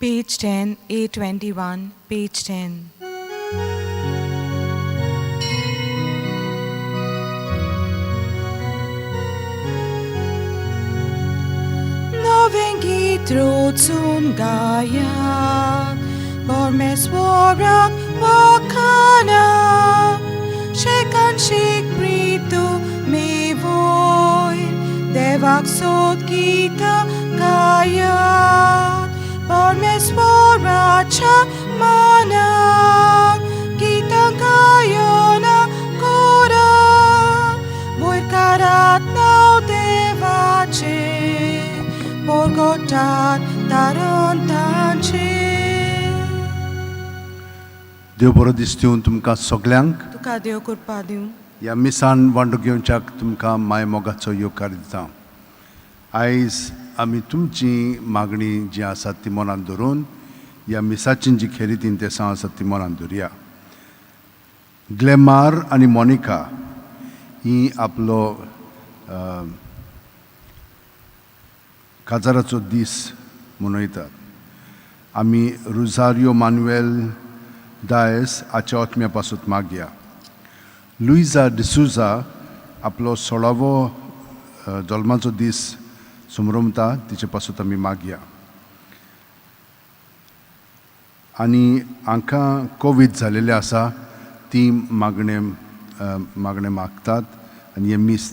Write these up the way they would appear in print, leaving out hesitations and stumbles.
Page 10, A21, page 10. नवें गीत रोचून गायात परमेश्वराक वाखाना शेकान शेक प्रीत मेवोय देवाक सोद गीतां गायात परमेश्वराच्या मानाक गीतां गायना करात वयर करात नांव देवाचें परगटात तारण तांचें. देव बरो दीस दिवन तुमकां सगल्यांक. तुका देव कृपा दिवं. ह्या मिसान वांटो घेवच्याक तुमकां माय मोगाचो येवकार दिता. आयज आमी तुमची मागणी जी आसा ती मनांत धरून ह्या मिसाची जी खेरीत इंतेसांव आसा ती मनांत धरुया. ग्लेमार आनी मोनिका ही आपलो काजाराचो दीस मनयतात. आमी रुजारियो मानुएल दायस हाच्या आत्म्या पासून मागया. लुइजा डिसूजा आपलो 16वो जल्माचो दीस समरमता, तिचे पासून आमी मागया. आनी हांकां कोवीड जालेलें आसा ती मागणें मागतात आनी हें मीस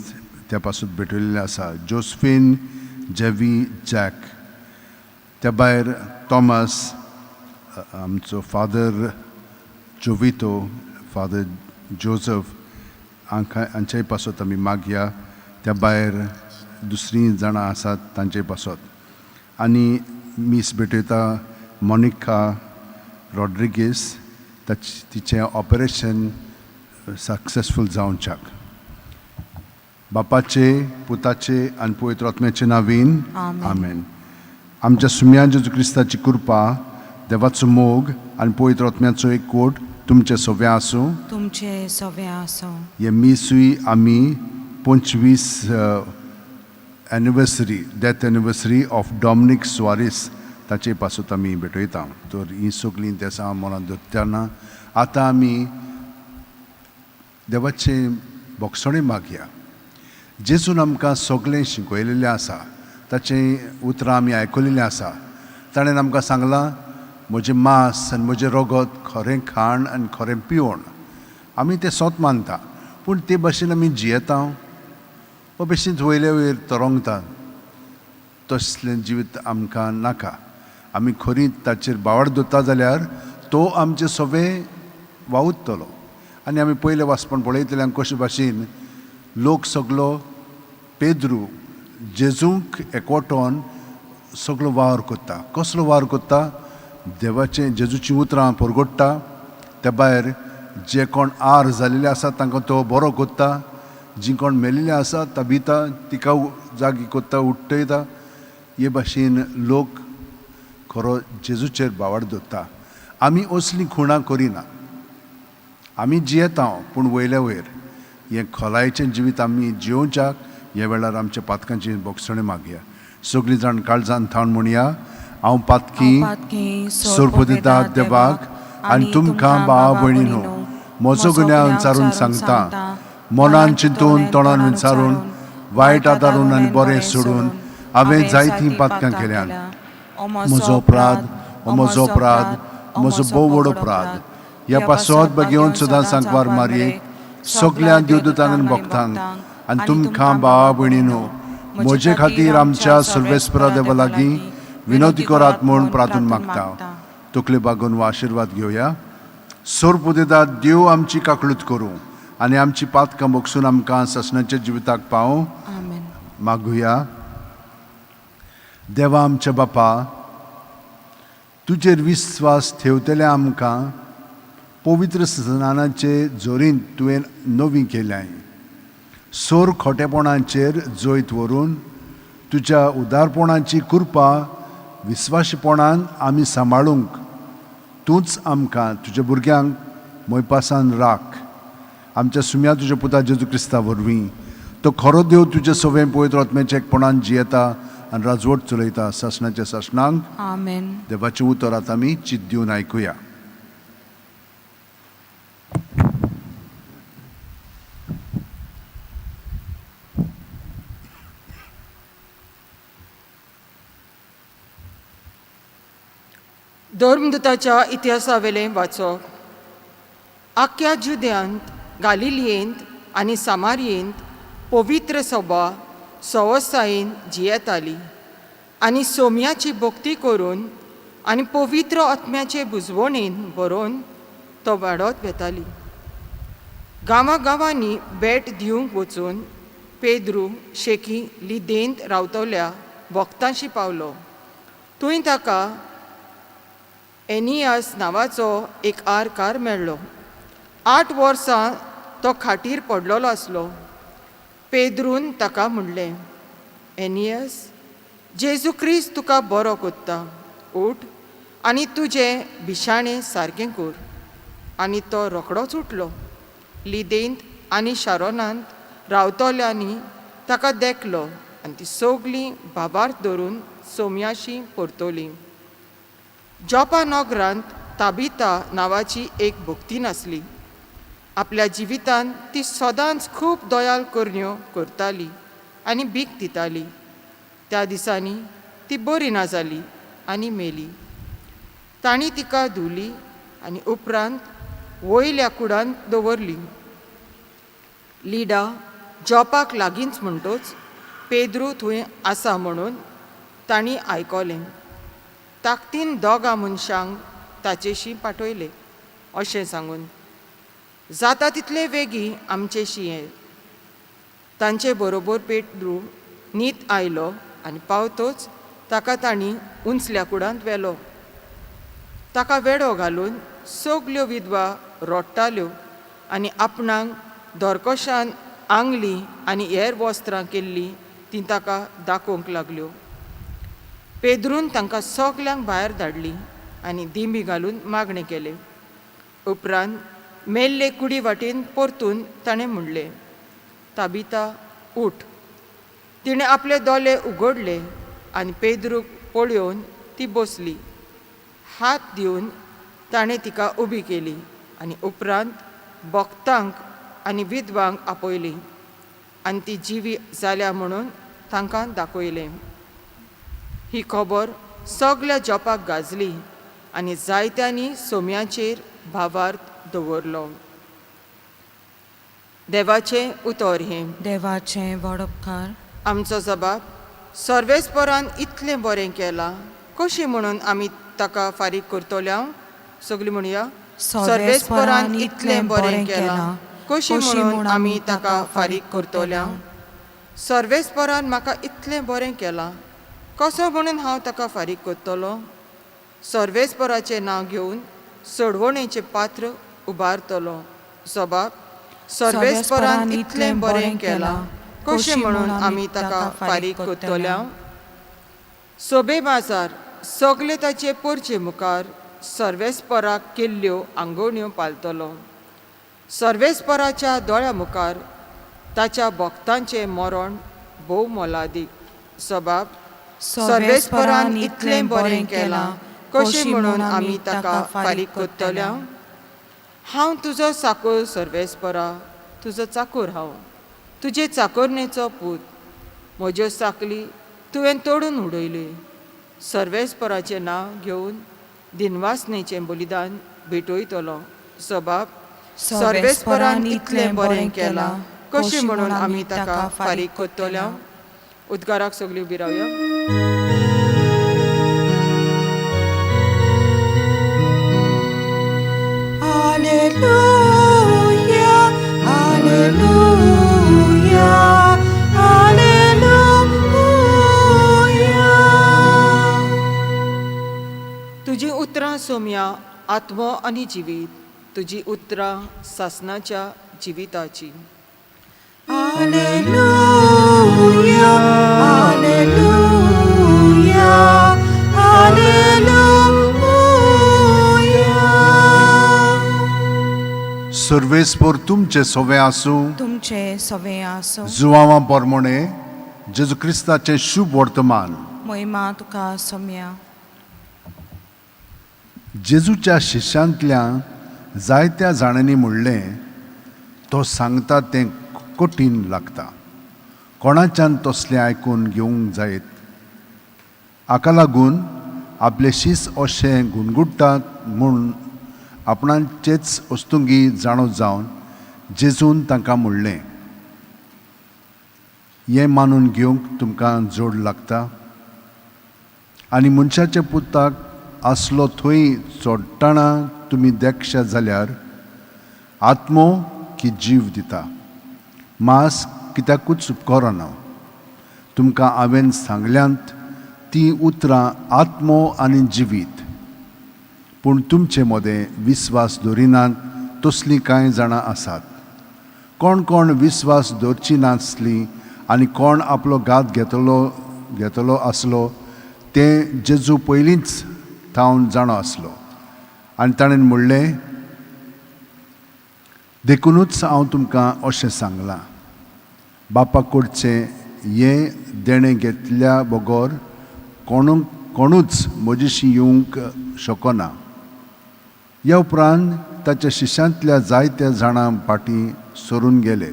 त्या पासून भेटयलेलें आसा. जोस्फीन जेवी जॅक, त्या भायर थॉमस, आमचो फादर जोवितो, फादर जोजफ हांकां हांच्याय पासत आमी मागया. त्या भायर दुसरीं जाणां आसात तांचे पासत. आनी मीस भेटयता मोनिका रॉड्रिगीस, तिचें ऑपरेशन सक्सेसफूल जावच्याक. बापाचे, पुताचे आनी पवित्र आत्म्याचे नावीन आमेन. आमेन. आमच्या सुम्या जेजू क्रिस्ताची कृपा, देवाचो मोग आनी पवित्र आत्म्याचो एकवट तुमचे सव्या आसूं. तुमचे सव्या आसूं. हे मिसूय आमी 25 anniversary, death anniversary of Dominic Soares ताचे पासून आमी भेटयता. तर ही सगळीं देसां मनांत दवरतना आतां आमी देवाचें भोगसणें मागया. जेजून आमकां सगळें शिकयलेलें आसा, ताचें उतरां आमी आयकलेलीं आसा. ताणें आमकां सांगलां, म्हजें मांस आनी म्हजें रगत खरें खाण आनी खरें पिवण. आमी तें सोत मानता, पूण ते भाशेन आमी जियेता वो बेश्टीच वयले वयर तरंगता? तसलें जिवीत आमकां नाका. आमी खरी ताचेर बावड दवरता जाल्यार तो आमचें सगळें वावुरतलो. आनी आमी पयलें वाचपण पळयतले कशे भाशेन लोक सगलो पेद्रू जेजूंक एकवटोन सगलो वावर करता. कसलो वावर करता? देवाचें जेजूचीं उतरां परगट्टा. त्या भायर जे कोण आर जाल्ले आसा तांकां तो बरो करता. जी कोण मेलिल्ले आसा तबिता तिका जागी करता, उठयता. हे भाशेन लोक खरो जेजूचेर बावड दवरता. आमी असलीं खुणां करिना. आमी जियेता पूण वयल्या वयर. हें खोलायेचें जिवीत आमी जियोवच्याक ह्या वेळार आमच्या पातकांची भोगसणें मागया. सगळीं जाण काळजान थावन म्हणया, हांव पातकी सोरपदिता देवाक आनी तुमकां भाव भयणीनो म्हजो गुन्यांव विचारून सांगता. मनान चिंतून तोंडान विचारून वायट आदारून आनी बरें सोडून हांवें जायतीं पातकां केल्यान. म्हजो अपराध, हो म्हजो अपराध, म्हजो भोव व्हड अपराध. ह्या पासत बगेवन सदां सांकवार मारयेक, सगल्या देवदूतांक आनी भक्तांक आनी तुमकां भावा भयणीनो म्हजे खातीर आमच्या सर्वेस्परा देवा लागीं विनोदी करात म्हूण प्रार्थना मागता. तकले बागोवन हो आशिर्वाद घेवया. सोरपुदेदा देव आमची काकळूत करूं आनी आमची पातकां भोगसून आमकां ससनाच्या जिविताक पावूं. आमेन. मागुया. देवा आमच्या बापा, तुजेर विस्वास ठेवतले आमकां पवित्र स्नानाचे जोरीन तुवें नवी केल्याय. सोर खोटेपणाचेर जैत व्हरून तुज्या उदारपणाची कृपा विस्वाशीपणान आमी सांबाळूंक तूंच आमकां तुज्या भुरग्यांक मोयपासान राख. आमच्या सुम्या तुज्या पुता जेजू क्रिस्ता वरवीं. तो खरो देव तुजे सवें पवित्र आत्म्याच्या एकपणान जियेता आनी राजवट चलयता सासणाच्या सासणांक. आमेन. देवाचें उतर आतां आमी चित दिवन आयकुया. धर्मदूताच्या इतिहासावेलें वाचप. आख्ख्या जुद्यांत, गालिलियेंत आनी सामारियेंत पवित्र सभा सवसायेन जियेताली आनी सोम्याची भक्ती करून आनी पवित्र आत्म्याचे बुजवणेन बरोवन तो वाडत वेताली. गांवां गांवांनी भेट दिवंक वचून पेद्रू शेकी लिदेंत रावतल्या भक्तांशी पावलो. थंय ताका एनियास नांवाचो एक आरकार मेळ्ळो. 8 वर्सां तो खाटीर पडलेलो आसलो. पेद्रून ताका म्हणलें, एनियस, जेजू क्रिस्त तुका बरो कोत्ता, उठ आनी तुजें बिशाणें सारकें कर. आनी तो रोखडोच उठलो. लिदेंत आनी शारोनांत रावतल्यांनी ताका देखलो आनी ती सगलीं भावार्थ धरून सोम्याशी परतली. जोपा नगरांत ताबिता नांवाची एक भक्ती नासली. आपल्या जिवितांत ती सदांच खूब दयाल करण्यो करताली आनी भीक दिताली. त्या दिसांनी ती बरी ना जाली आनी मेली. तांणी तिका धुली आनी उपरांत वयल्या कुडांत दवरली. लिडा जोपाक लागींच म्हणटोच पेद्रू थंय आसा म्हणून तांणी आयकलें. ताकतीन दोगां मनशांक ताचेशी पाठयले अशें सांगून, जाता तितले वेगीं आमचेशी ये. तांचे बरोबर पेद्रू नीत आयलो आनी पावतोच ताका तांणी उंचल्या कुडांत व्हेलो. ताका वेडो घालून सगल्यो विधवा रडटाल्यो आनी आपणाक दरकोशान आंगली आनी हेर वस्त्रां केल्लीं तीं ताका दाखोवंक लागल्यो. पेद्रून तांकां सगल्यांक भायर धाडलीं आनी दिंबी घालून मागणें केलें. उपरांत मेल्ले कुडी वाटेन परतून ताणें म्हणलें, ताबिता, उठ. तिणें आपले दोले उगडले आनी पेद्रूक पळोवन ती बसली. हात दिवन ताणें तिका उबी केली आनी उपरांत भक्तांक आनी विधवांक आपयली आनी ती जिवी जाल्या म्हणून तांकां दाखयलें. ही खबर सगल्या जोपाक गाजली आनी जायत्यांनी सोम्याचेर भावार्थ दवरलो. देवाचें उतर हें. देवाचें वडपकार. आमचो जबाब सर्वेस्परान इतलें बरें केलां, कशें म्हणून आमी ताका फारीक करतल्या? सगळीं म्हणया, सर्वेस्परान इतलें बरें केलां, कशें म्हणून आमी ताका फारीक करतल्या? सर्वेस्परान म्हाका इतलें बरें केलां, कसो म्हणून हांव ताका फारीक करतलो? सर्वेस्पराचें नांव घेवन सोडवणेचें पात्र उबारतलो. जबाब सर्वेस्परान इतलें बरें केलां, कशें म्हणून आमी ताका फारीक करतल्या? सोबे बाजार सगले ताचे पोरचे मुखार सर्वेस्पराक केल्ल्यो आंगोवण्यो पालतलो. सर्वेस्पराच्या दोळ्या मुखार ताच्या भक्तांचें मरण भोव मोलादीक. सबाब सर्वेस्परान इतलें बरें केलां, कशें म्हणून आमी ताका फारीक करतल्या? हांव तुजो चाकोर सर्वेस्परा, तुजो चाकोर हांव, तुजे चाकोरणेचो पूत. म्हज्यो साकली तुवें तोडून उडयली. सर्वेस्पराचें नांव घेवन दिनवासनेचें बलिदान भेटयतलो. सबाब सर्वेस्परान इतलें बरें केलां, कशें म्हणून आमी ताका फारीक करतल्या? उद्गाराक सगळीं उबी रावया. Alleluia, Alleluia, Alleluia. तुजी उतरां सोम्या आत्मो आनी जिवीत, तुजी उतरां सासणाच्या जिविताची. Alleluia, Alleluia, Alleluia. सर्वेस्पर तुमचे सोवे आसूं. तुमचे सवे आसो. जुवांवा पोरमोणे जेजू क्रिस्ताचें शुभ वर्तमान. मोहिमा तुका सोम्या. जेजूच्या शिश्यांतल्या जायत्या जाणांनी म्हणलें, तो सांगता तें कठीण लागता, कोणाच्यान तसलें आयकून घेवंक जायत. हाका लागून आपले शीस अशें गुणगुट्टात म्हूण आपणाचेच वस्तुंगी जाणो जावन जेजून तांकां म्हणलें, हें मानून घेवंक तुमकां जोड लागता. आनी मनशाच्या पुताक आसलो थंय चडटना तुमी देखशात जाल्यार आत्मो की जीव दिता, मांस कित्याकूच उपकरना. तुमकां हांवें सांगल्यांत तीं उतरां आत्मो आनी जिवीत. पूण तुमचे मदें विस्वास दवरिनात तसलीं कांय जाणां आसात. कोण कोण विस्वास दवरची नासलीं आनी कोण आपलो घात घेतलो आसलो तें जेजू पयलींच थावन जाणो आसलो. आनी ताणें म्हणलें, देखुनूच हांव तुमकां अशें सांगलां, बापा कडचें हें देणें घेतल्या बगर कोणूच म्हजेशी येवंक शकना. ह्या उपरांत ताच्या शिश्यांतल्या जायत्या जाणां फाटीं सरून गेले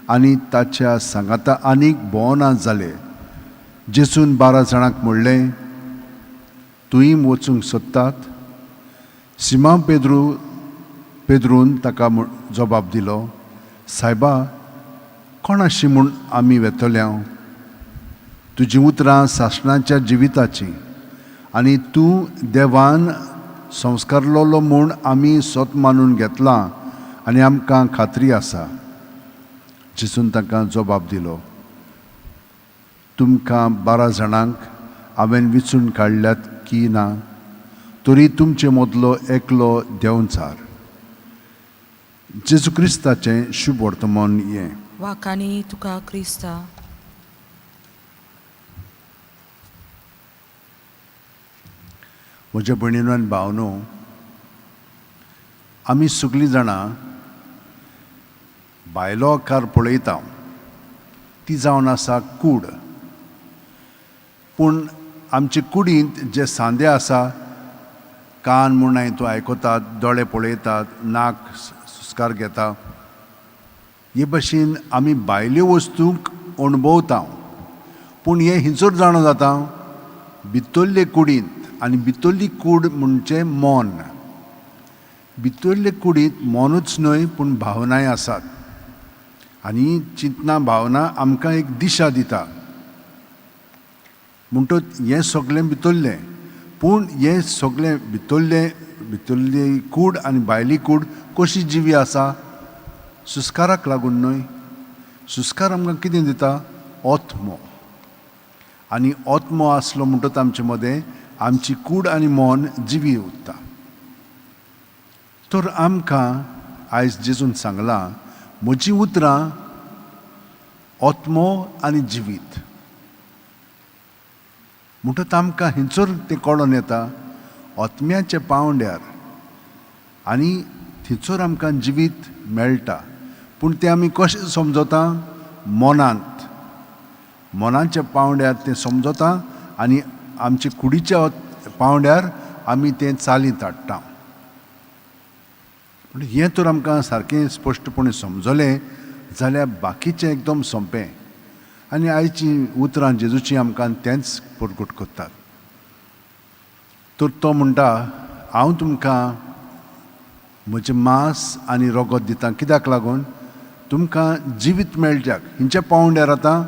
आनी ताच्या सांगाता आनीक भोंवना जाले. जेजून 12 जाणांक म्हणलें, तुंय वचूंक सोदतात? सिमा पेद्रून ताका जबाब दिलो, सायबा, कोणाशी म्हूण आमी वेतल्या? तुजीं उतरां सासणाच्या जिविताचीं आनी तूं देवान संस्कारलोलो म्हूण आमी सोत मानून घेतलां आनी आमकां खात्री आसा. जेजून तांकां जबाब दिलो, तुमकां 12 जाणांक हांवें विचून काडल्यात की ना, तरी तुमचे मदलो एकलो देंवचार. जेजू क्रिस्ताचें शुभ वर्तमान हें. वाकाणी तुका क्रिस्ता. म्हज्या भयणीनो आनी भावनो, आमी सगळीं जाणां भायलो आकार पळयता, ती जावन आसा कूड. पूण आमचे कुडींत जे सांदे आसा, कान म्हूण तूं आयकतात, दोळे पळयतात, नाक सुस्कार घेता, हे भशेन आमी भायल्यो वस्तूंक अणभवता. पूण हें हिंचोर जाणो जाता भितरले कुडींत. आनी भितरली कूड म्हणजे मन. भितरले कुडींत मनूच न्हय पूण भावनाय आसात. आनी चिंतना भावना आमकां एक दिशा दिता. म्हणटच हें सगळें भितरलें. पूण हें सगळें भितरली कूड आनी भायली कूड कशी जिवी आसा? सुस्काराक लागून न्हय. सुस्कार आमकां कितें दिता? आत्मो. आनी आत्मो आसलो म्हणटच आमचे मदें आमची कूड आनी मन जिवी उरता. तर आमकां आयज जेजून सांगलां, म्हजीं उतरां आत्मो आनी जिवीत. म्हणटच आमकां हिंचोर तें कळोन येता आत्म्याच्या पांवड्यार, आनी थंयसर आमकां जिवीत मेळटा. पूण तें आमी कशें समजता? मनांत, मनाच्या पांवड्यार तें समजता आनी आमचे कुडीच्या पांवड्यार आमी तें चालींत हाडटा. पूण हें तर आमकां सारकें स्पश्टपणे समजलें जाल्यार बाकीचें एकदम सोंपें. आनी आयचीं उतरां जेजूचीं आमकां तेंच परगट करतात. तर तो म्हणटा, हांव तुमकां म्हजें मांस आनी रगत दिता. कित्याक लागून? तुमकां जिवीत मेळच्याक. हिंच्या पांवड्यार आतां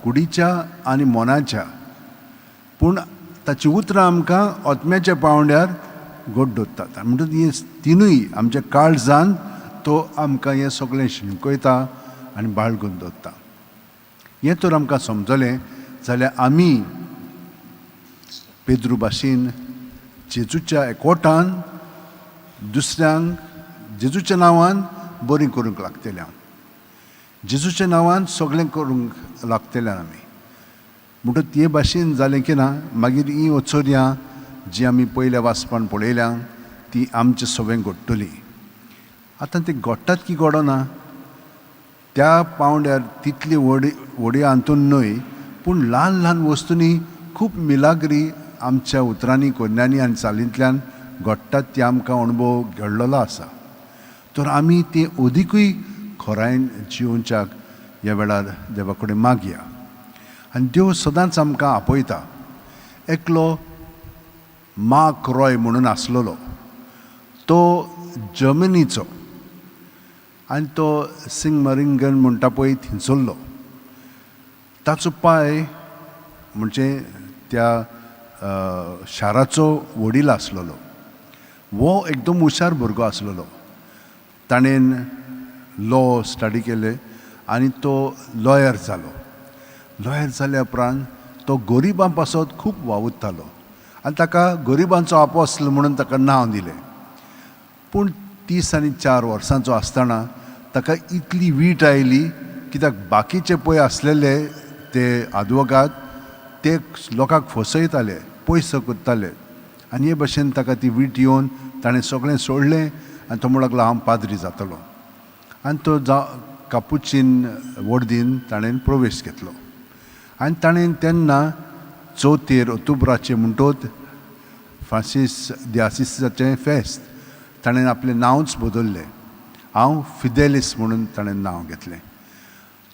कुडीच्या आनी मनाच्या. पूण ताचीं उतरां आमकां आत्म्याच्या पांवड्यार गोड दवरतात. म्हणटच ही तिनूय आमच्या काळजान तो आमकां हें सगळें शिकयता आनी बाळगून दवरता. हें तर आमकां समजलें जाल्यार आमी पेद्रू भाशेन जेजूच्या एकवटान दुसऱ्यांक जेजूच्या नांवान बरीं करूंक लागतल्या. जेजूच्या नांवान सगळें करूंक लागतल्या आमी. म्हणटच ते भाशेन जालें की ना, मागीर ही ओचोरयां जी आमी पयल्या वाचपान पळयल्या ती आमचे सगळें घडटली. आतां ती घडटात की घडना त्या पांवड्यार तितली व्हडी व्हडी हातून न्हय, पूण ल्हान ल्हान वस्तूंनी खूब मिलाग्री आमच्या उतरांनी, कोन्यांनी आनी चालींतल्यान घडटात ती आमकां अणभव घडलेलो आसा. तर आमी ती अदिकूय खोरायन जियोवच्याक ह्या वेळार देवा कडेन मागया. आनी देव सदांच आमकां आपयता. एकलो मार्क रॉय म्हणून आसलेलो, तो जर्मनीचो, आनी तो सिंगमरिंगन म्हणटा पळय थंयसरलो. ताचो पाय म्हणजे त्या शाराचो वडील आसलेलो. हो एकदम हुशार भुरगो आसलेलो. ताणें लॉ स्टडी केलें आनी तो लॉयर जालो. लॉयर जाल्या उपरांत तो गरिबां पासत खूब वावुरतालो आनी ताका गरिबांचो आपोस्ल म्हणून ताका नांव दिलें. पूण 34 वर्सांचो आसतना ताका इतली वीट आयली, कित्याक बाकीचे पळय आसलेले ते आदवोगाद ते लोकांक फसयताले, पयसो करताले. आनी हे भशेन ताका ती वीट येवन ताणें सगळें सोडलें आनी तो म्हणूंक लागलो, हांव पाद्री जातलो. आनी तो कापुचीन वडदीन ताणें प्रवेश घेतलो. आनी ताणें तेन्ना 4 ऑक्टोबराचें म्हणटोच फ्रांसीस दे आसिसाचें फेस्त, ताणें आपलें नांवच बदल्लें. हांव फिदेलीस म्हणून ताणें नांव घेतलें.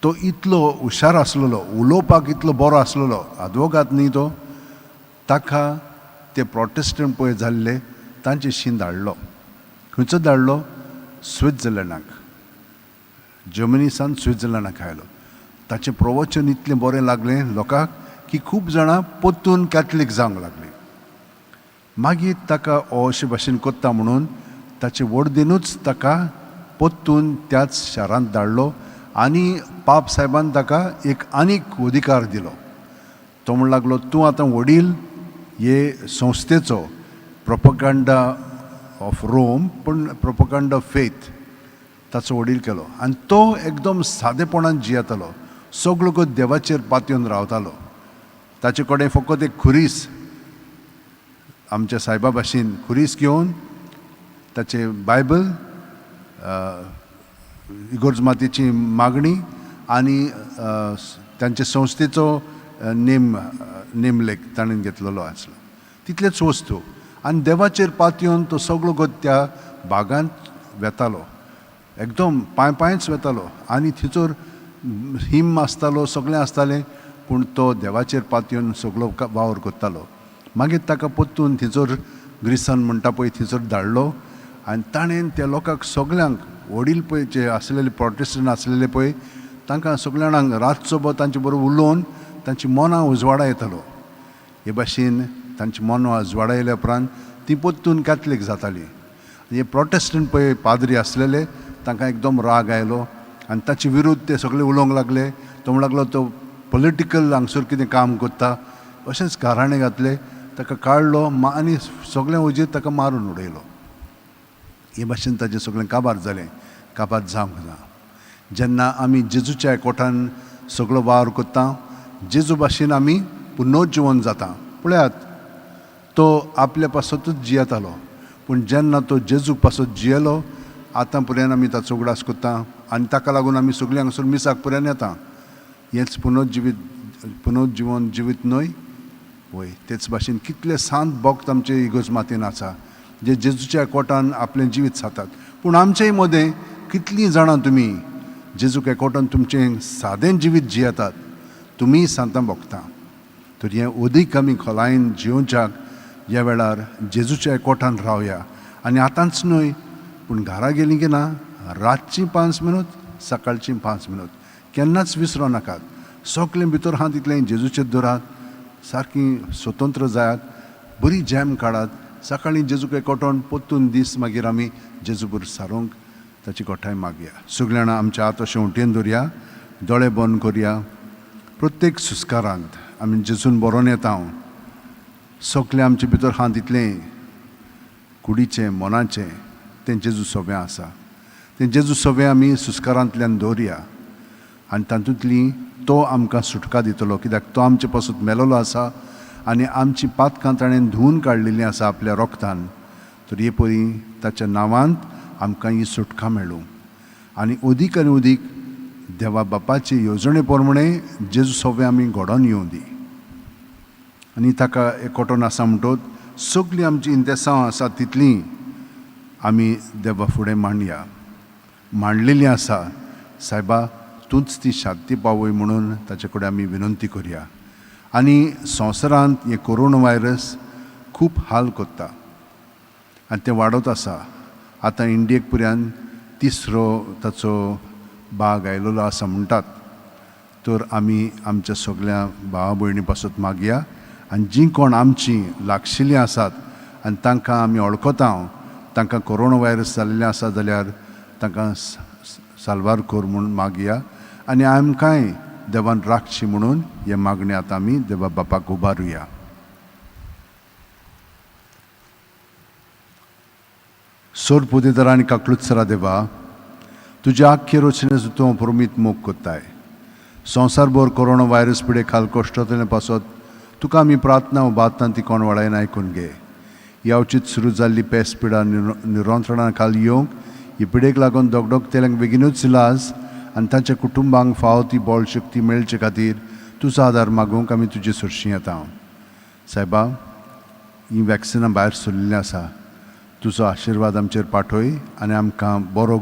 तो इतलो हुशार आसलेलो, उलोवपाक इतलो बरो आसलेलो, आदवोगाद न्ही तो. ताका ते प्रोटेस्टंट पळय जाल्ले तांचे शीन धाडलो. खंयचो धाडलो? स्वित्झर्लंडाक. जर्मनी सावन स्वित्झर्लंडाक आयलो. ताचें प्रवचन इतलें बरें लागलें लोकांक की खूब जाणां परतून कॅथलीक जावंक लागलीं. मागीर ताका हो अशे भाशेन कोत्ता म्हणून ताचे वडदिनूच ताका परतून त्याच शारांत धाडलो आनी पाप साहेबान ताका एक आनीक अधिकार दिलो. तो म्हणूंक लागलो, तूं आतां वडील हे संस्थेचो, प्रोपगांडा ऑफ रोम, पूण प्रोपगांडा ऑफ फेथ, ताचो वडील केलो. आनी तो एकदम सादेपणान जियेतालो, सगळो देवाचेर पातयेवन रावतालो. ताचे कडेन फकत एक खुरीस, आमच्या सायबा भाशेन खुरीस घेवन, ताचें बायबल, इगोर्ज मातेची मागणी आनी तांचे संस्थेचो नेमलेख ताणें घेतलेलो आसलो. तितलेच वस्तू. आनी देवाचेर पातयेवन तो सगळो गोत त्या बागांत वेतालो, एकदम पांय पांयच वेतालो. आनी थंयसर हिम आसतालो, सगळें आसतालें, पूण तो देवाचेर पातयेवन सगळो वावर करतालो. मागीर ताका परतून थंयसर ग्रिसन म्हणटा पळय थंयसर धाडलो आनी ताणें त्या लोकांक सगळ्यांक, वडील पळय जे आसलेले प्रोटेस्टंट आसलेले पळय, तांकां सगळ्या जाणांक रातचो बो तांचे बरोबर उलोवन तांची मनां उजवाडा येतालो. हे भाशेन तांची मनां उजवाडा येयल्या उपरांत ती परतून कॅथलीक जाताली. हे प्रोटेस्टंट पळय पाद्री आसलेले तांकां एकदम राग आयलो आनी ताचे विरुद्ध ते सगळे उलोवंक लागले. तो म्हणूंक लागलो, तो पॉलिटिकल हांगसर कितें काम करता, अशेंच गाराणें घातलें, ताका काडलो आनी सगळें वजीर ताका मारून उडयलो. हे भाशेन ताचें सगळें काबार जालें. काबार जावंक ना. जेन्ना आमी जेजूच्या एकवटान सगळो वावर करता, जेजू भाशेन आमी पुनर्जिवन जाता. पळयात, तो आपल्या पासतूच जियेतालो, पूण जेन्ना तो जेजू पासत जियेलो, आतां पर्यंत आमी ताचो उगडास करता आनी ताका लागून आमी सगळीं हांगासर मिसाक पर्यंत येता. हेंच पुनर्जिवन जिवीत न्हय? वय, तेच भाशेन कितले सांत भक्त आमचे इगर्ज मातयेन आसा, जे जेजूच्या एकवटान आपलें जिवीत सातात. पूण आमचेय मदें कितलीं जाणां तुमी जेजूक एकवटान तुमचें सादें जिवीत जियेतात? तुमीय सांतां भोगता. तर हें अदीक आमी खोलायेन जियोवच्याक ह्या वेळार जेजूच्या एकवटान रावया. आनी आतांच न्हय, पूण घरा गेलीं की ना, रातचीं 5 मिनूत, सकाळचीं 5 मिनूत केन्नाच विसरो नाकात. सगळें भितर आहा तितलें जेजूचेर दवरात, सारकी स्वतंत्र जायात, बरी जॅम काडात. सकाळीं जेजूक एकवटोन परतून दीस मागीर आमी जेजू बरोबर सारोवंक ताची गोठाय मागया. सगळीं जाणां आमच्या हात अशें उटेन दवरया, दोळे बंद करया. प्रत्येक सुस्कारांत आमी जेजून बरोवन येता. हांव सगळें आमचे भितर आहा तितलें कुडीचें, मनाचें, तें जेजू सोबें आसा. तें जेजू सोबें आमी सुस्कारांतल्यान दवरया आनी तातूंतली तो आमकां सुटका दितलो, कित्याक तो आमचे पासून मेलोलो आसा आनी आमची पातकां ताणें धुवून काडलेलीं आसा आपल्या रोगतान. तर हे परी ताच्या नांवांत आमकां ही सुटका मेळूं आनी अदीक आनी अदीक देवा बापाचे येवजणे प्रमाणे जेजू सोबें आमी घडोवन येवं दी. आनी ताका एकवटून आसा म्हणटत सगळीं आमची इंतेसांव आसा तितलीं आमी देवा फुडें मांडया, मांडलेली आसा. सायबा तूंच ती शांती पावय म्हणून ताचे कडेन आमी विनंती करया. आनी संवसारांत हें कोरोना व्हायरस खूब हाल करता आनी तें वाडत आसा. आतां इंडियेक पुऱ्यान तिसरो ताचो भाग आयलेलो आसा म्हणटात. तर आमी आमच्या सगल्या भावा भयणी पासत मागया आनी जीं कोण आमचीं लागशिल्लीं आसात आनी तांकां आमी वळखता, तांकां कोरोना व्हायरस जाल्लें आसा जाल्यार तांकां साल्वार कर म्हूण मागया आनी आमकांय देवान राखची म्हणून हे मागणें आतां आमी देवा बापाक उबारुया. सोर पुदेदारा आनी काकलुत्सरा देवा, तुज्या आख्खे रचनेचो तूं प्रमीत मोग कोत्ताय. संवसारभर कोरोना व्हायरस पिडे खाल कश्टतले पासत तुका आमी प्रार्थना उबारतना ती कोण वळायन आयकून घे. यावचीत सुरू जाल्ली पेस पिडा निरंत्रणा खाल येवंक ही पिडेक लागून दगदगतेल्यांक बेगीनूच इलाज आनी तांच्या कुटुंबांक फावो ती बळ शक्ती मेळचे खातीर तुजो आदार मागूंक आमी तुजे सरशीं येता. सायबा, हीं वॅक्सिनां भायर सरिल्लीं आसा, तुजो आशिर्वाद आमचेर पाठय आनी आमकां बरो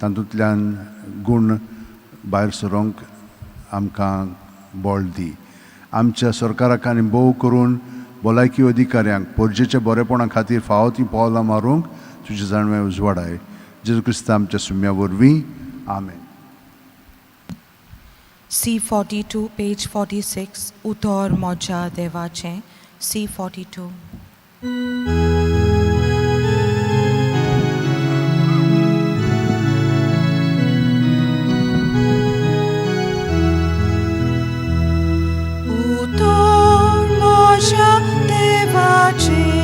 तातूंतल्यान गूण भायर सरोंक आमकां बळ दी. आमच्या सरकाराक आनी भोव करून भलायकी अधिकाऱ्यांक पोरजेच्या बरेपणा खातीर फावो ती पावलां मारूंक तुजें जाणवें उजवाडाय. जेजू क्रिस्ता आमच्या सुम्या वरवीं, आमेन. C42 page 46, उतर मोज्या देवाचें. C42. उतर मोज्या देवाचें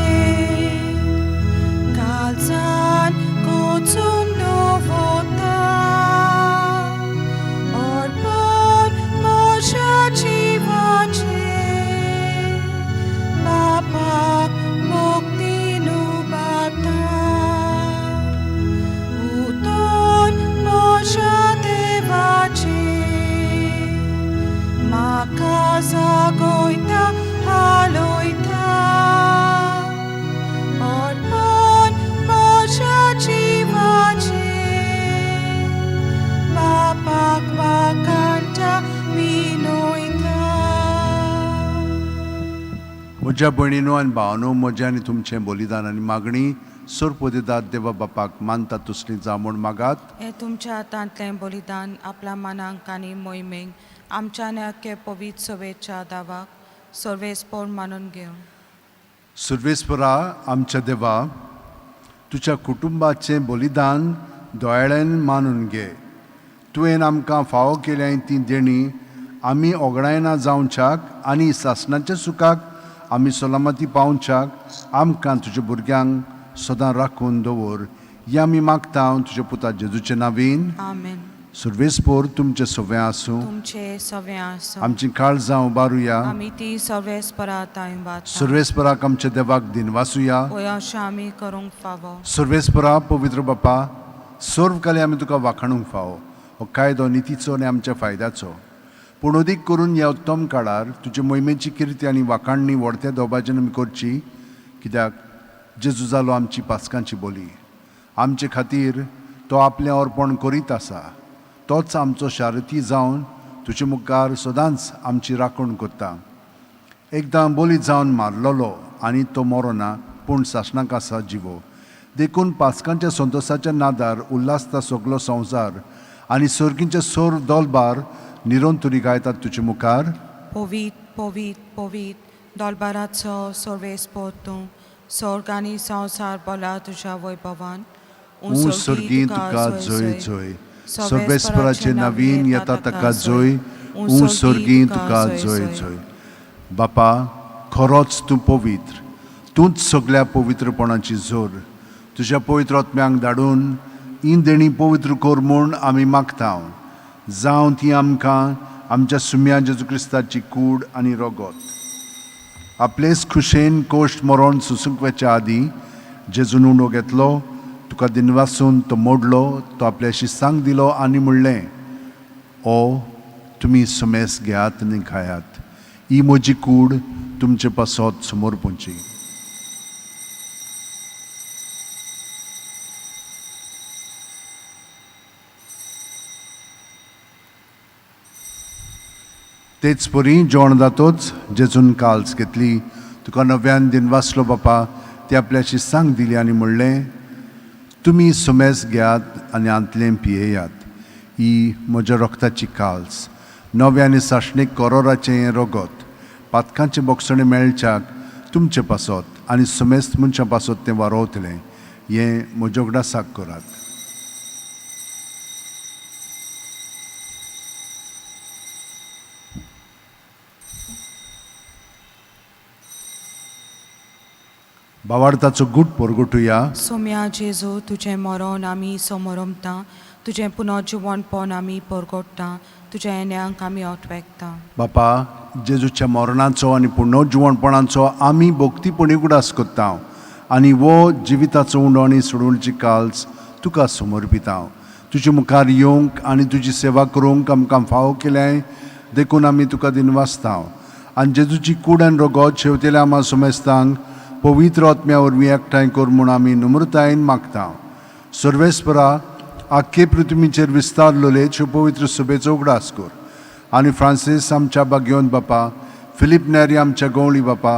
काळजान कोचून दवरता, अर्पण म्हज्या जिवाचें बापाक मुक्तीन उबारता. उतर म्हज्या देवाचें म्हाका जागयता हालयता, अर्पण म्हज्या जिवाचें बापाक वाखाणटा विनयता. म्हज्या भयणीनो आनी भावानो, म्हजें आनी तुमचें बलिदान आनी मागणी सोरपोदेदाद देवा बापाक मानता तसली जावं म्हूण मागात. हें तुमच्या हातांतलें बलिदान आपल्या मनाक आनी मोहिमेक आमच्या आनी अख्खे पवित्र सभेच्या दावाक सर्वेस्पोर मानून घेवं. सुर्वेस्परा आमच्या देवा, तुज्या कुटुंबाचें बलिदान दोळ्यान मानून घे. तुवें आमकां फावो केल्याय ती देणी आमी ओगडायना जावच्याक आनी सासणाच्या सुखाक आमी सलामती पावच्याक आमकां तुज्या भुरग्यांक सदां राखून दवर. हें आमी मागता तुज्या पुता जेजूचे नावीन. आमेन. सुर्वेस्पोर तुमचें सवें आसूं. तुमचे सवें आसूं. आमची काळजां उबारुया. आमी ती सर्वेस्परा तांय वाता. सुर्वेस्पराक आमच्या देवाक दिनवासुया. वय अशें आमी करूंक फावो. सर्वेस्परा पवित्र बापा, सर्व काली आमी तुका वाखाणूंक फावो. हो कायदो नितीचो आनी आमच्या फायद्याचो, पूण अदीक करून ह्या उत्तम काळार तुजे मोहिमेची किर्ती आनी वाखाणणी व्हडत्या दोबाजेन आमी करची, कित्याक जेजू जालो आमची पासकांची बोली. आमचे खातीर तो आपलें अर्पण करीत आसा. तोच आमचो शारती जावन तुजे मुखार सदांच आमची राखण करता. एकदां बोली जावन मारलेलो आनी तो मरोना, पूण सासणाक आसा जिवो. देखून पासकांच्या संतोसाच्या नादार उल्हासता सगलो संवसार आनी सर्गींचे सोर दोलबार निरंतरी गायतात तुजे मुखार. पवीत पवीत पवीत दोलबाराचो सर्वेस्पोर तूं, स्वर्ग आनी संवसार बोला तुज्या वैभवान. ऊं सर्गीं तुका जय जय, सर्वेस्पराचे नवीन येता ताका जय. ऊं सर्गीं तुका जय जय. बापा, खरोच तूं पवित्र, तूंच सगल्या पवित्रपणाची जोर. तुज्या पवित्र आत्म्यांक धाडून ही देणी पवित्र कर म्हूण आमी मागता. जावं ती आमकां आमच्या सुम्या जेजू क्रिस्ताची कूड आनी रगत. आपलेच खुशेन कोश्ट मरोण सुसूंक वचच्या आदीं जेजून उंडो घेतलो, तुका दिनवासून तो मोडलो, तो आपल्या शिस्तांक दिलो आनी म्हणलें, ओ तुमी सुमेस घेयात आनी खायात. ही म्हजी कूड तुमचे पासत समर्पणची. तेच परी जेवण जातोच जेजून काल्स घेतली, तुका नव्यान दिनवासलो बापा, ती आपल्याशी सांग दिली आनी म्हणलें, तुमी सुमेस घेयात आनी आंतलें पियेयात. ही म्हज्या रक्ताची काल्स, नव्या आनी सासणीक कोरोराचें हें रगत, पातकांचें बोगसणें मेळच्याक तुमचे पासत आनी सुमेस्त मनशां पासत तें वारोवतलें. हें म्हज्या उगडासाक करात. भावार्थाचो गूट परगटुया. सोम्या जेजू, तुजें मरण आमी समोरमता, तुजें पुनर्जिवणपण आमी परगट्टा, तुज्या येण्यांक आमी ओटवेकता. बापा, जेजूच्या मरणाचो आनी पुनर्जिवणपणाचो आमी भक्तीपणी उगडास करता आनी वो जिविताचो उंडो आनी सोडवणची काल्स तुका समर्पिता. तुजे मुखार येवंक आनी तुजी सेवा करूंक आमकां फावो केल्याय देखून आमी तुका दिनवासता. आनी जेजूची कूड आनी रगत शेवतेल्या आमा सुमेस्तांक पवित्र आत्म्या वरवीं एकठांय कर म्हूण आमी नम्रतायेन मागता. सर्वेस्परा, आख्खे पृथ्वीचेर विस्तारलेले ह्यो पवित्र सभेचो उगडास कर आनी फ्रांसीस आमच्या बागयोन बापा, फिलीप नेरी आमच्या गवळी बापा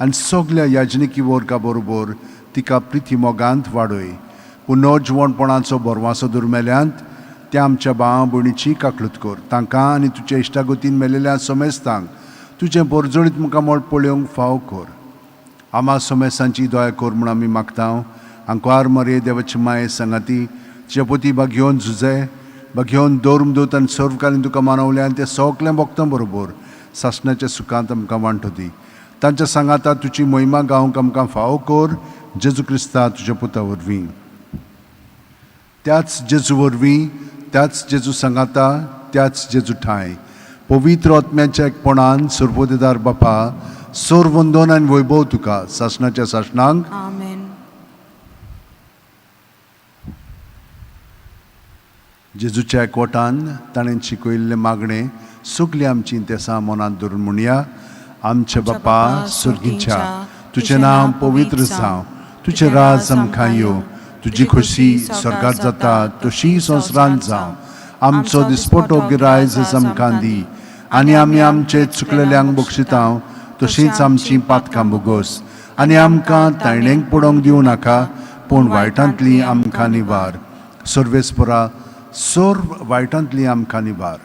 आनी सगल्या याजनिकी वर्गा बरोबर तिका प्रिती मोगांत वाडय. पुनर्जिवणपणाचो बरवासो दुर्मेल्यांत त्या आमच्या भाव भयणीची काकळूत कर. तांकां आनी तुज्या इश्टागतीन मेलेल्या समेस्तांक तुजें पोरजोळीत मुखामळ पळोवंक फावो कर. आमा सोमेसांची दया कर म्हूण आमी मागता. आंकवार मरे देवाची माये सांगाती तुज्या बागयोन झुजे बागयोन दौर्म दोत आनी सर्वकालीन तुका मानवलें आनी तें सगळें भोगता बरोबर सासणाच्या सुखांत आमकां वांटो दी. तांच्या सांगाता तुजी महिमा गावंक आमकां फावो कर, जेजू क्रिस्ता तुज्या पुता वरवीं. त्याच जेजू वरवीं, त्याच जेजू सांगाता, त्याच जेजू ठांय पवित्र आत्म्याच्या एकपणान सर्वोदेदार बापा, सोर वंदन आनी वैभव तुका सासणाच्या सासणांक. आमेन. जेजूच्या एकवटान ताणें शिकयल्लें मागणें सगळीं आमचीं तेसां मनांत धरून म्हणया. आमच्या बापा सुर्गीच्या, तुजें नांव पवित्र जावं, तुजें राज आमकां येवं, तुजी खोशी स्वर्गात जाता तशी संवसारांत जावं. आमचो दिसपटो गिरायज आमकां दी आनी आमी आमचे चुकलेल्यांक बक्षिता तशींच आमचीं पातकां भोगोस आनी आमकां तायणेक पडोवंक दिवं नाका, पूण वायटांतली आमकां निवार. सर्वेस्परा, सर्व वायटांतली आमकां निवार.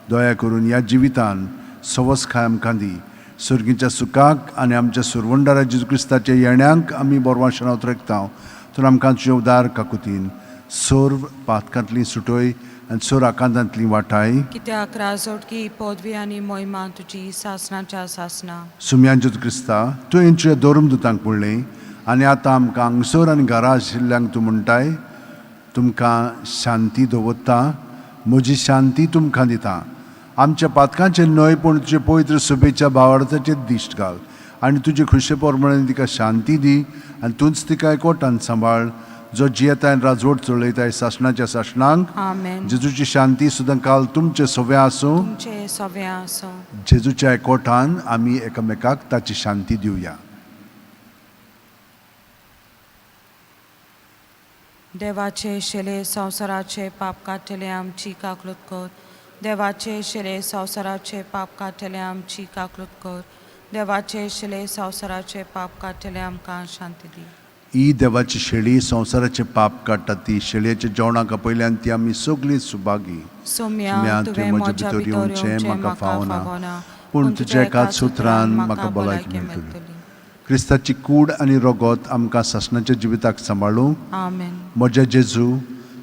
दया करून ह्या जिवितान सवसखाय आमकां दी. सर्गीच्या सुखाक आनी आमच्या सुरवंडारा जेजू क्रिस्ताच्या येण्यांक आमी बोरवाशनां उतरकता. तर आमकां तुजे उदार काकुतीन सर्व पातकांतली सुटय आनी सर्व आकांतांतली वाटाय. कित्याक राजोटकी पदवी आनी मोहिमा तुजी सासणाच्या सासणा. सुम्यान जेजू क्रिस्ता, तुवें तुज्या धर्मदुतांक म्हणलें आनी आतां आमकां हांगसर आनी घरा आशिल्ल्यांक तूं म्हणटाय, तुमकां शांती दवरता, म्हजी शांती तुमकां दिता. आमच्या पातकांचेर न्हय पूण तुजे पवित्र सभेच्या भावार्थाचेर दिश्ट घाल आनी तुजे खुशे प्रमाणे तिका शांती दी आनी तूंच तिका एकवटान सांबाळ, जो जियेता आनी राजवट चलयताय सासणाच्या सासणांक. आमेन. जेजूची शांती सुद्दां काल तुमचे सव्या आसूं. तुमचे सव्या आसूं. जेजूच्या एकवटान आमी एकामेकाक ताची शांती दिवया. देवाचे शेले संवसाराचे पाप काडटले आमची काकलूत कर. देवाचे शेले संवसाराचे पाप काडटले आमची काकलूत कर. देवाचे शेले संवसाराचे पाप काडटले आमकां शांती दी. ही देवाची शेळी संवसाराचे पाप काडटा. ती शेळयेच्या जेवणाक आपयल्यान ती आमी सगळीं सुभागी. सोम्या, तुवें म्हज्या भितर येवचें म्हाका फावना, पूण तुज्या एकाच सुत्रान म्हाका भलायकी मेळटली. क्रिस्ताची कूड आनी रगत आमकां सासणाच्या जिविताक सांबाळूं. आमेन. म्हज्या जेजू,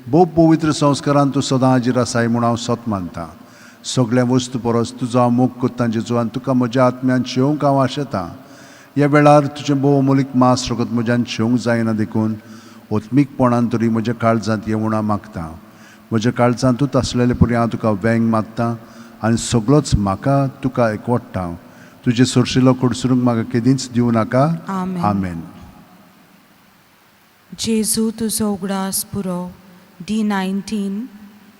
भोव पवित्र संस्कारान तूं सदां हाजीर आसाय म्हूण हांव सत मानता. सगळ्या वस्तू परस तुजो हांव मोग करता जेजू, आनी तुका म्हज्या आत्म्यान शेवंक हांव आशेतां. ह्या वेळार तुजें भोव अमोलीक मास रगत म्हज्यान शेवंक जायना देखून ओत्मीकपणान तरी म्हज्या काळजांत येवूं हांव मागता. म्हज्या काळजांतूच आसलेले परी हांव तुका वेंग मारता आनी सगळोच म्हाका तुका एकवट्टा. तुजें सोरशिलो कडसरूंक म्हाका केदींच दिवं नाका. आमेन. आमेन. जेजू तुजो उगडास पुरो. D 19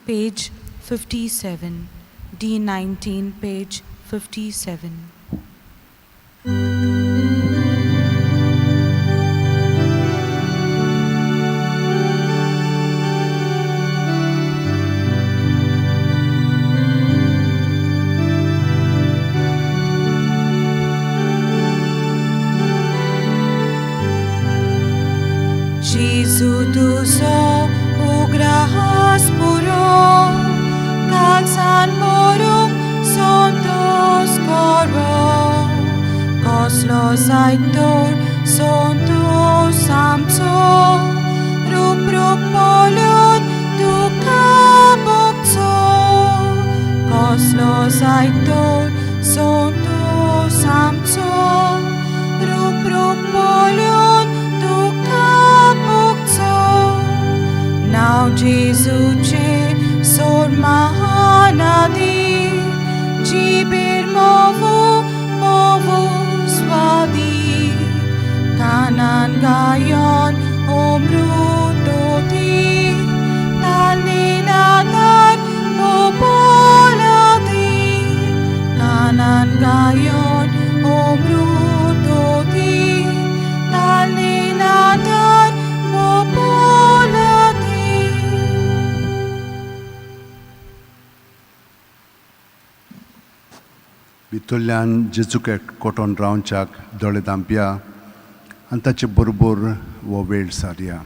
page 57. D 19 page 57. जेजू तुजो उगडास पुरो काळजान मरूंक संतोस करो कसलो जायत तर संतोस आमचो रूप रूप पळोवन तुका भोगचो कसलो जायत तर संतोस आमचो रूप रूप पळोवन तुका भोगचो नांव जेजूचें सोड महानादी जिबेर मोवू मोवू स्वादी कानान गायन अमृतोती तालनेनादार मोपोलादी कानान गायन अमृतोती तालनेनादार मोपोलादी. भितरल्यान जेजूक कोटोन रावच्याक दोळे धांपया आनी ताचे बरोबर हो वेळ सारया.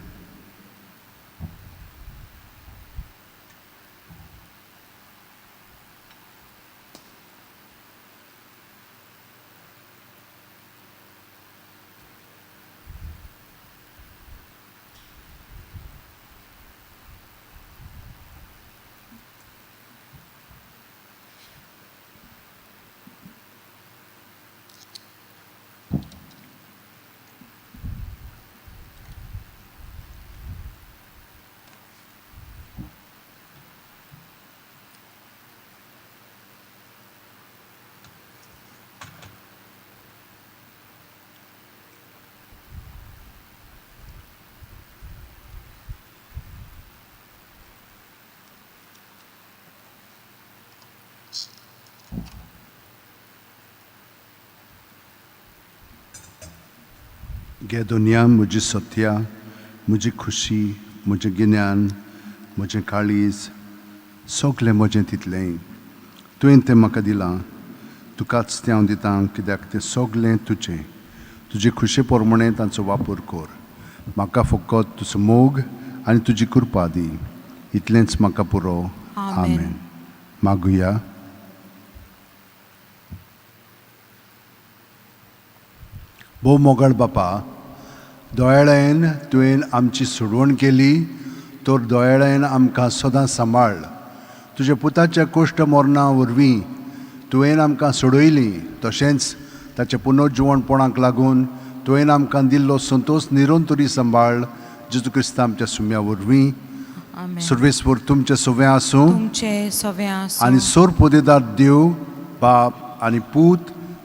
गे दुनिया म्हजी सत्या, म्हजी खुशी, म्हजें गिन्यान, म्हजें काळीज, सगलें म्हजें तितलें तुवें तें म्हाका दिलां. तुकाच तें हांव दितां कित्याक तें सगलें तुजें. तुजे खुशे प्रमाणें तांचो वापर कर. म्हाका फकत तुजो मोग आनी तुजी कृपा दी, इतलेंच म्हाका पुरो. आमेन. मागुया. भोव मोगाळ बापा, दोयाळायन तुवें आमची सोडवण केली तर दोयाळायन आमकां सदां सांबाळ. तुज्या पुताच्या कोश्ट मरणा वरवीं तुवें आमकां सोडयली, तशेंच ताच्या पुनर्जिवणपणाक लागून तुवें आमकां दिल्लो संतोश निरंतरी सांबाळ. जेजू क्रिस्ता आमच्या सुम्या वरवीं. सर्वेस्पर तुमचें सवें आसूं, तुमचें सवें आसूं. आनी सोर पोदेदार देव बाप आनी पूत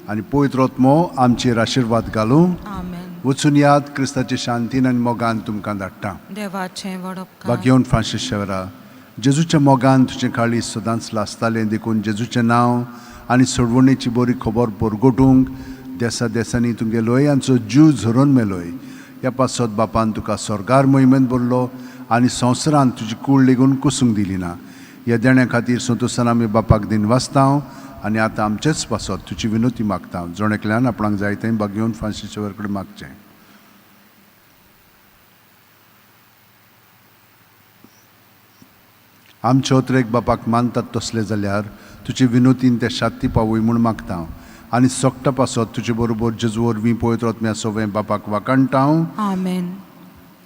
आनी पवित्र आत्मो आमचेर आशिर्वाद घालूं. आमेन. वचून याद क्रिस्ताचे शांतीन आनी मोगान तुमकां धाडटा. देवाचें व्हड उपकार. भाग्यवंत फ्रांसीस शेवरा, जेजूच्या मोगान तुजें काळीज सदांच लासतालें, देखून जेजूचें नांव आनी सोडवणेची बरी खबर परगटूंक देसा देसांनी तुमगे लोयांचो जीव झरोवन मेलोय. ह्या पासत बापान तुका स्वर्गार मोहिमेंत भरलो आनी संवसारांत तुजी कूळ लेगून कुसूंक दिली ना. ह्या देण्या खातीर संतोसान आमी बापाक दिनवासता आनी आतां आमचेच पासत तुजी विनोती मागता. जण एकल्यान आपणाक जाय तें भाग्यवंत फ्रांसीस शेवर कडेन मागचें. आमचे अत्रेक बापाक मानतात तसले जाल्यार तुजे विनोतीन ते शांती पावय म्हूण मागता आनी सोकटा पासत तुजे बरोबर जेजू वरवीं पवित्र आत्म्या सवें बापाक वाखाणटा. आमेन.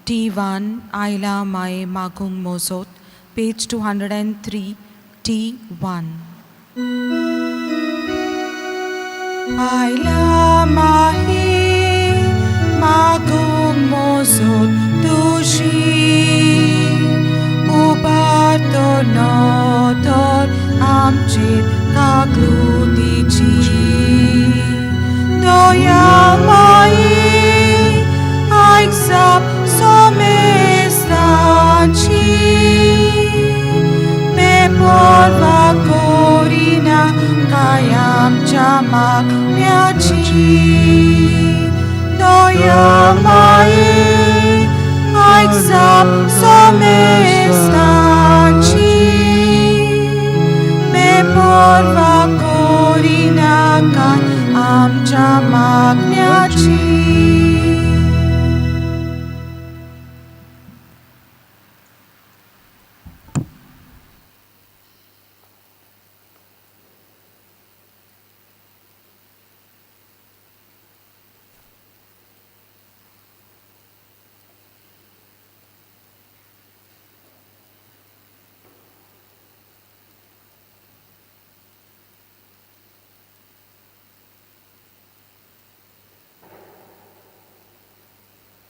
T1 आयला माये मागूंक मोजोत, पेज 203, T1. आयला माये मागूंक मोजोत तुजी, उबार तो नदर आमचेर काकलुतीची. दया माये आयक जाप सोमेस्ताची, बेपर्वा करिना काय आमच्या मागण्याची.